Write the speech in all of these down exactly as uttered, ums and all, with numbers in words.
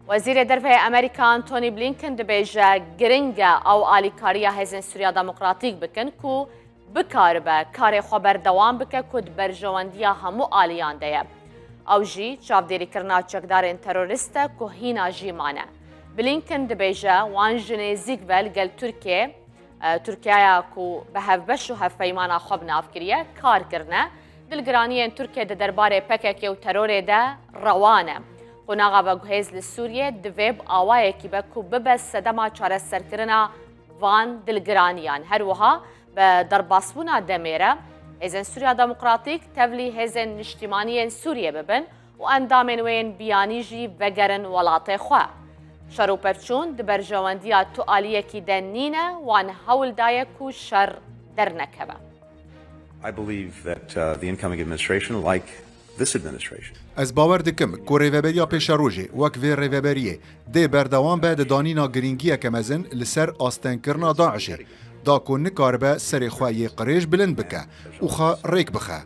Wezîrê Derve yê Amerîka Antony Blinken dibêje, giring e ew alîkariya Hêzên Sûriya Demokratîk bikin ku bikaribe karê xwe berdewam bike ku di berjewendiya hemû aliyan de ye. Ew jî çavdêrîkirina çekdarên terorîst e ku hîna jî mane. Blinken dibêje, wan ji nêzîk ve li gel Tirkiyê, e, Tirkiyaya ku bi hevbeş û hevpeymana xwe bi nav kiriye, kar kirine. Dilgiraniyên Tirkiye di derbarê P K K û terorê de rewa ne. Qonaxa veguhêz li Sûriyê divê bi awayekî be ku bibe sedema çareserkirina van dilgiraniyan. Her wiha bi derbasbûna demê re Hêzên Sûriya Demokratîk tevlî hêzên niştimanî yên Sûriyê bibin û endamên wê yên biyanî jî vegerin welatê xwe. Şer û pevçûn di berjewendiya tu aliyekî de nîne, wan hewl daye ku şer dernekeve. I believe that uh, the incoming administration, like this administration, Ez bawer dikim ku rêveberiya pêşerojê wek vê rêveberiyê dê berdewam be di danîna giringiyeke mezin li ser astengkirina DAIŞê, da ku nikaribe serê xwe yê qirêj bilind bike û xwe rêk bixe.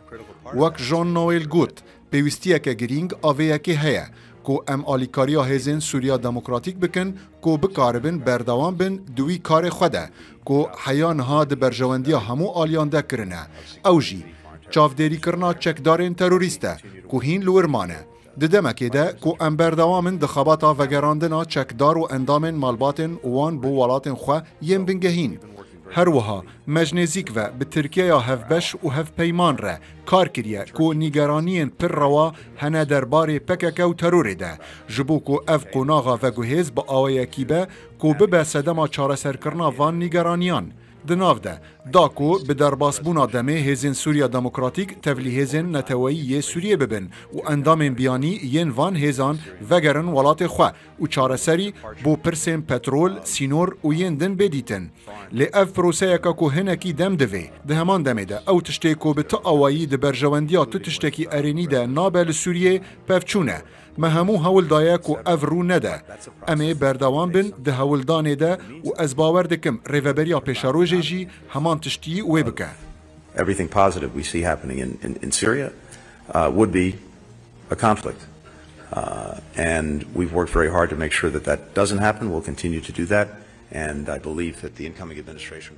Wek John Noel got, pêwîstiyeke girîng a vê yekê heye ku em alîkariya Hêzên Sûriya Demokratîk bikin ku bikaribin berdewam bin di wî karê xwe de ku heya niha di berjewendiya hemû aliyan de kirine. Ew jî çavdêrîkirina çekdarên terorîst e ku hîn li wir mane. Di demekê de ku em berdewam in di xebata vegerandina çekdar û endamên malbatên wan bo welatên xwe yên bingehîn. Her wiha me ji nêzîk ve bi Tirkiyeya hevbeş û hevpeyman re kar kiriye ku nîgeraniyên pir rewa hene derbarê P K K û terorê de, ji bo ku ev qonaxa veguhêz bi awayekî be ku bibe sedema çareserkirina van nîgeraniyan. Di nav de, da ku bi derbasbûna demê Hêzên Sûriya Demokratîk tevlî hêzên neteweyî yê Sûriyê bibin û endamên biyanî yên van hêzan vegerin welatê xwe û çareserî bo pirsên petrol, sînor û yên din bê dîtin. Lê ev proseyeke ku hinekî dem divê. Di heman demê de ew tiştê ku bi tu awayî di berjewendiya tu tiştekî erênî de nabe li Sûriyê pevçûn e. Me hemû hewl daye ku ev rû nede. Em ê berdewam bin di hewldanê de û ez bawer dikim rêveberiya pêşerojê jî heman tiştî wê bike. Everything positive we see happening in, in, in Syria uh, would be a conflict. Uh, and we've worked very hard to make sure that that doesn't happen. We'll continue to do that. And I believe that the incoming administration